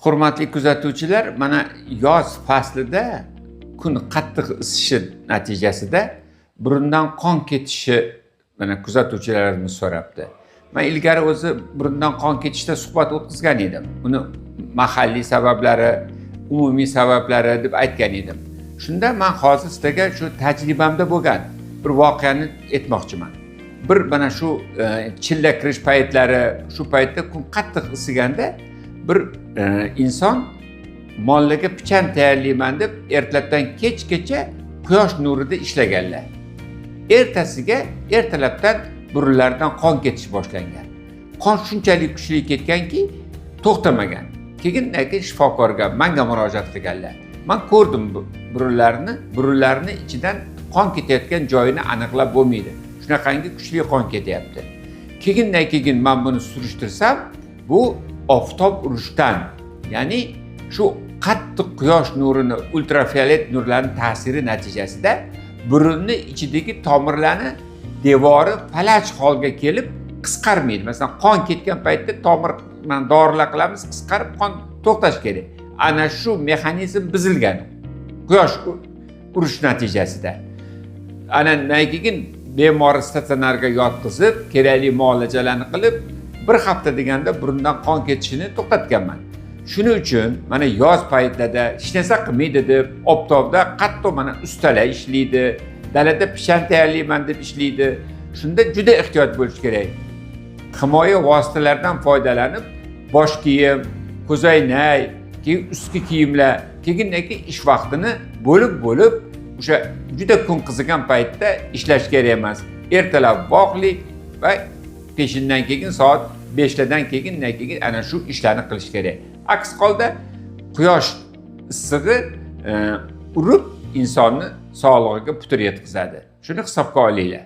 Hurmatli kuzatuvchilar, mana yoz faslida kun qattiq isishi natijasida burundan qon ketishi mana kuzatuvchilarimiz so'rabdi. Man ilgari o'zi burundan qon ketishda suhbat o'tkazgan edim. Uni mahalliy sabablari, umumiy sabablari deb aytgan edim. Shunda man hozir sizlarga shu tajribamda bo'lgan bir voqeani aytmoqchiman. Bir mana shu chilla kirish paytlari, shu paytda kun qattiq isiganda bir inson mollarga pichan tayyorlayman deb ertalabdan kechgacha quyosh nurida ishlaganlar. Ertasiga ertalabdan burunlaridan qon ketish boshlangan. Qon shunchalik kuchli ketganki, to'xtamagan. Keyin shifokorga, manga murojaat qilganlar. Man ko'rdim bu burunlarni, burunlarni ichidan qon ketayotgan joyini aniqlab bo'lmaydi. Shunaqangi kuchli qon ketyapti. Keyindan keyin man buni surishtirsam, bu oftob urishdan, ya'ni shu qattiq quyosh nurini, ultrafiolet nurlarning ta'siri natijasida burunni ichidagi tomirlarni devori falaj holga kelib qisqarmaydi. Masalan, qon ketgan paytda tomir mana dorilar qilamiz, qisqarib qon to'xtash kerak. Ana shu mexanizm buzilgan quyosh urish natijasida. Ana keyin bemorni statsionarga yotqizib, kerakli muolajalarni qilib, bir hafta deganda burundan qon ketishini to'xtatganman. Shuning uchun mana yoz paytlarida hech narsa qilmaydi deb oftobda qattiq mana ustalar ishlaydi, dalada pichan tayyorlayman deb ishlaydi. Shunda juda ehtiyot bo'lish kerak. Himoya vositalaridan foydalanib, bosh kiyim, ko'zoynak, keyin ustki kiyimlar, keyin ish vaqtini bo'lib-bo'lib o'sha juda kun qizigan paytda ishlash kerak emas. Ertalab vaqtli va peshindan keyin soat 5 lardan keyin ana shu ishlarni qilish kerak. Aks holda quyosh issig'i urib insonni sog'lig'iga putur yetkazadi. Shuni hisobga olinglar.